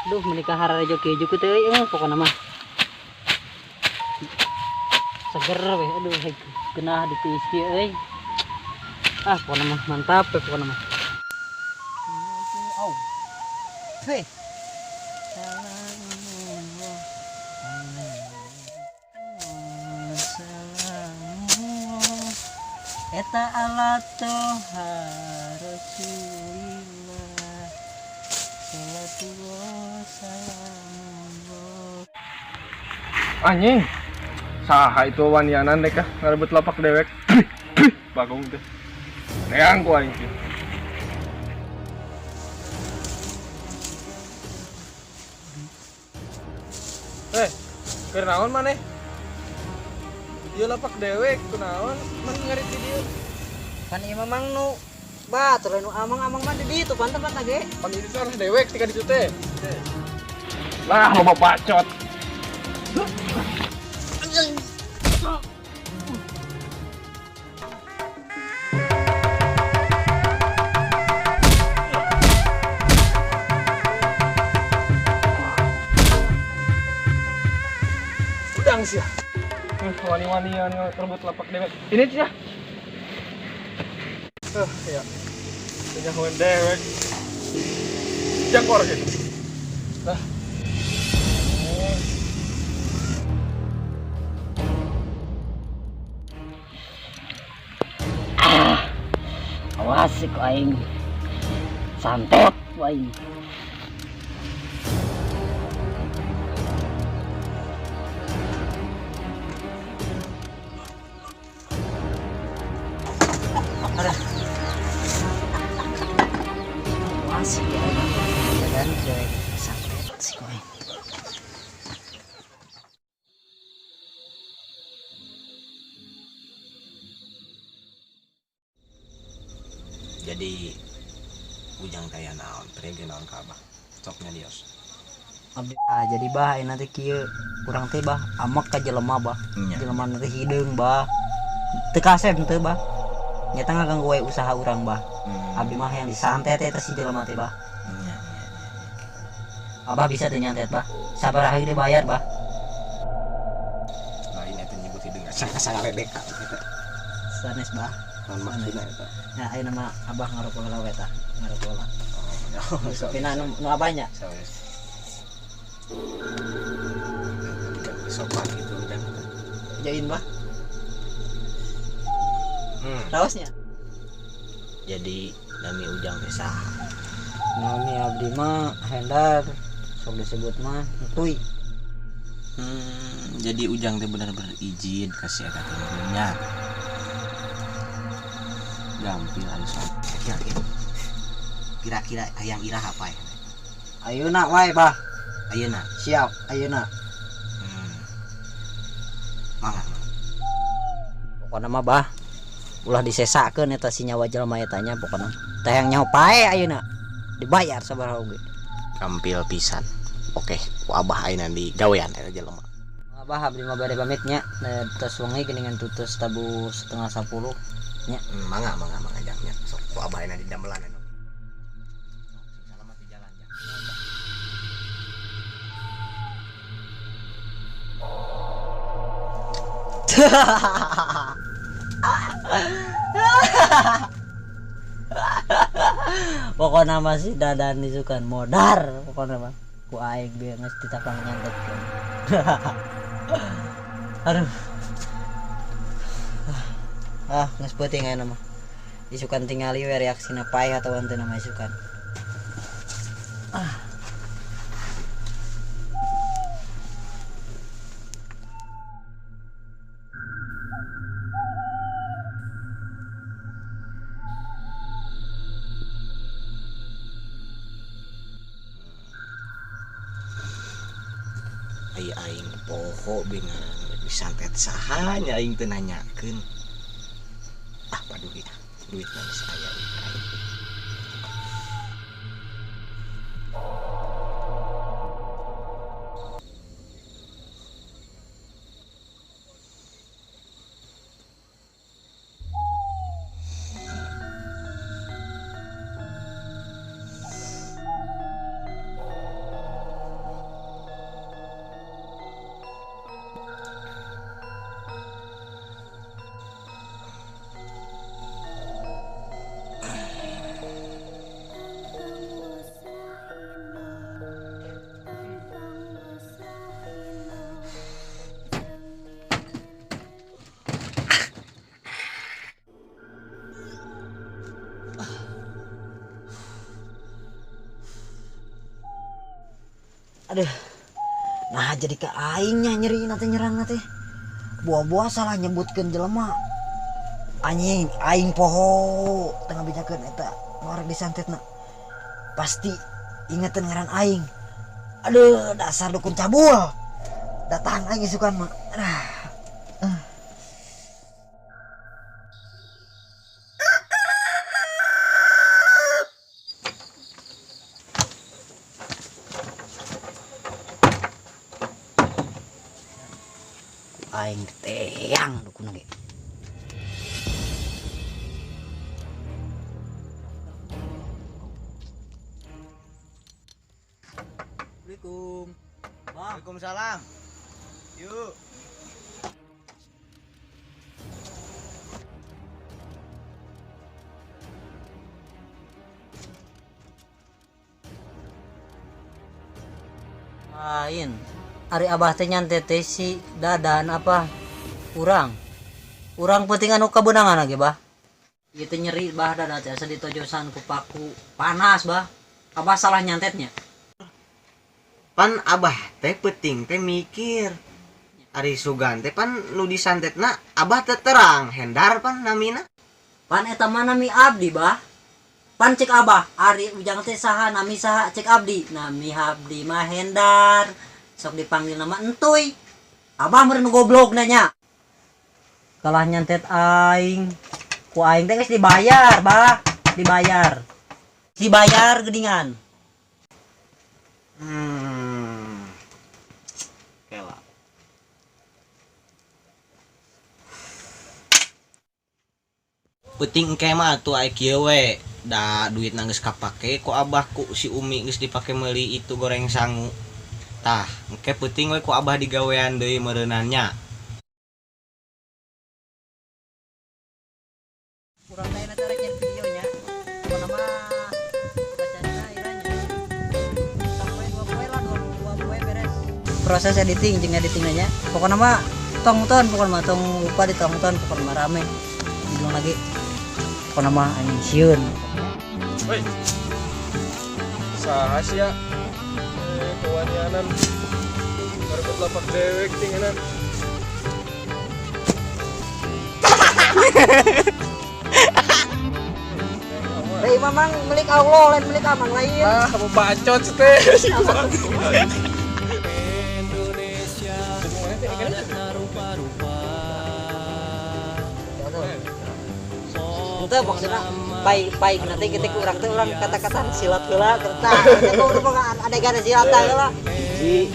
Duh, menikah hararejo kieu juku teh euy, pokona mah. Seger we, aduh genah ditiis kieu euy. Ah, pokona mah mantap we pokona mah. Au. Hei. Eta ala toha Rasulillah. Salatullah salamullah. Anjing. Saha itu wanianan dek ah ngarebut lapak dewek. Bagong teh. Neang ku aing sih. Eh, keur naon maneh? Ieu lapak dewek kunaon man ngarit di dieu? Kan ieu mah mang nu batur nu amang-amang mah di ditu pan tempatna ge. Pan itu teh dewek tika ditu teh. Lah loba bacot. Udang sih ya. Wani-wanian rebut lapak dewek. Ini sih ya. Ya. Punya hewan dewek. Jangkor gitu. Lah. Ah, awas ku aing. Santet ku aing. Aduh. Awas ku aing. Dan dewek santet si ku aing. Jadi Ujang kaya naon, prege naon ka abah. Coknya dios. Abdi ah jadi bah ayeuna teh kieu urang teh bah amek ka jelema bah. Nya. Jelema teh hideung bah. Teu kasep teu bah. Nyata ngaganggu wae usaha urang bah. Abdi mah yang disantet eta si jelema teh bah. Nya, nya, nya. Abah bisa teu nyantet bah. Sabaraha ge dibayar bah. Lain eta nyebut hideung asa ledek ka eta. Sanes bah. Naon maksudna eta? Nah, ayeuna mah abah ngarokok heula we tah, ngarokok heula. Oh, ya. Pina nu abahnya? Sanes. Sopan gitu Ujang. Jain bah. Raosnya. Jadi nami Ujang teh saha? Nami abdi mah Hendar, sok disebut mah Entuy. Jadi Ujang teh bener-bener izin ka si eta teh nya. Gampil anu sok. Kira-kira hayang iraha apa ya? Ayeuna wae bah. Ayeuna. Siap, ayeuna. Mangga. Pokona mah bah, ulah disesakeun eta si nyawa jelema eta nya pokona. Teh yang nyaho pae ayeuna. Dibayar sabaraha oge. Gampil pisan. Oke, ku abah ayeuna di gawean eta jelema. Abah abdi mah bade pamit nya. Tos wengi geuningan tutus tabuh 9:30 nya. Mangga, mangga, mangga jang nya. Sok ku abah ayeuna di damelan anu. Sok sing salamat di jalan jang. Pokona mah si Dadan isukan modar pokona mah ku aing bieu geus ditapang nyantetkeun. Aduh. Ah, geus peuting ayeuna mah. Isukan tingali we reaksina paeh atawa henteu mah isukan. Ah. Ai aing poho bingaran rek disantet saha nya aing teu nanyakeun. Ah, paduhi ah. Duit mah geus aya ieu aing. Aduh. Nah jadi ke aingnya nyeri nanti nyerang nanti. Buah-buah salah nyebutkeun jelema. Anjing aing poho tengah bejakeun eta nu arek disantetna. Pasti ingetin ngaran aing. Aduh, dasar dukun cabul. Datang aing isukan mah. Aduh. Aing teang dukun ge. Assalamualaikum. Bang. Waalaikumsalam. Yuk. Lain. Ari abah teh nyantet teh si Dadan apa urang. Urang penting anu kabeunangan ge bah. Ieu teh nyeri bah dadan teh asa ditojosan ku paku panas bah. Abah salah nyantetnya. Pan abah teh penting teh mikir. Ari sugan teh pan nu disantetna abah teh terang Hendar pan namina. Pan eta mah nami abdi bah. Pan cek abah ari ujang teh saha nami saha cek abdi. Nami abdi mah Hendar. Sok dipanggil nama entuy. Abah meureun goblok nanya. Kalah nyantet aing. Ku aing teh geus dibayar, bah. Dibayar. Dibayar geuningan. Kela. Penting engke mah atuh aya kieu we. Da duit geus kapake ku abah ku si Umi geus dipake meuli itu goreng sangu. Tah, engke penting we ku abah digawean deui meureunannya. Urang teh na rek nyen videonya. Pokona mah bacana iranya. Sampai 2 poe lah, 2 poe beres. Proses editing jeung editingnya nya. Pokona mah tonton, pokona mah tong lupa ditonton, pokona mah rame. Dibilang lagi. Pokona mah anjing sieun. Woi. Saha sia? Kewanianan ngarebut lapak dewek tinganan. Hei mamang milik Allah lain milik amang lain. Ah, kamu bacot teh. Indonesia rupa-rupa. Itu maksudnya pai nanti kita kurang tuh orang kata-kata silat heula kerta. Kita adegan silat heula. 1,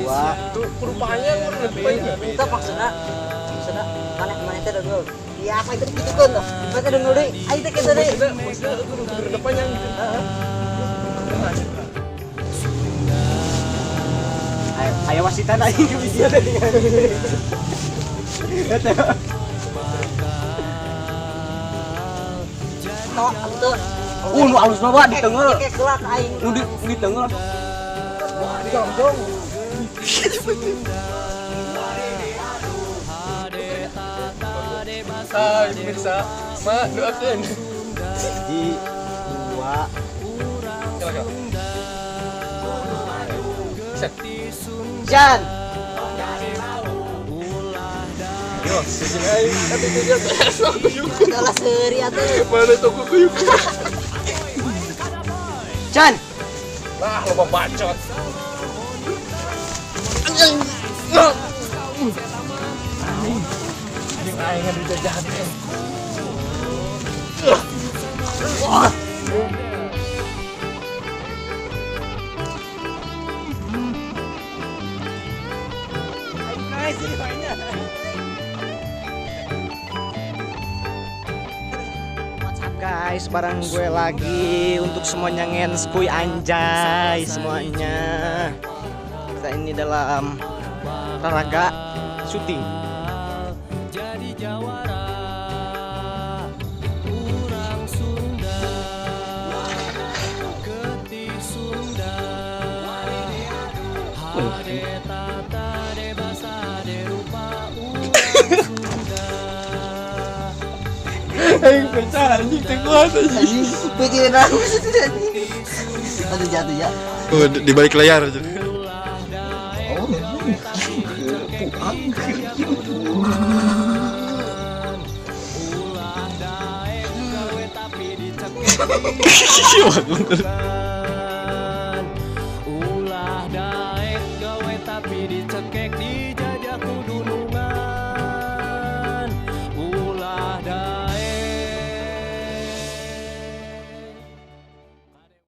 2. Tuh kudu panjang kudu lebih panjang. Itu maksudnya mana mana teh dulu. Ya apa itu gitu kan tuh. Mana dulu deui. Aing teh kitu deui. Maksudnya kudu kudu panjang gitu. Ayo wasitan aing ke video tadi. Tok tuh. Nu alus mah di tengah. Kayak gelak aing. Nu di tengah. Jong. Hai pemirsa, mak doakan. 1, 2. Kela. Set. Jan. Yo, sini aing. Tapi dia sok kuyuk. Adalah seuri atuh. Mana toko kuyuk. Jan. Lah, loba bacot. Anjing aing anu jajahan teh. What's up guys, barang gue lagi untuk semuanya ngenskui anjay semuanya. Kita ini dalam raraga syuting. Jadi jawara urang Sunda Getih Sunda Hade tata de basa de rupa urang Sunda. Aing pecah anjing teh kuat anjing. Pikiran. Aduh jatuh ya. Oh, di balik layar aja. Ulah gawe tapi dicekek dijajah kuduan. Ulah daek gawe tapi dicekek dijajah kuduan. Ulah daek gawe tapi dicekek.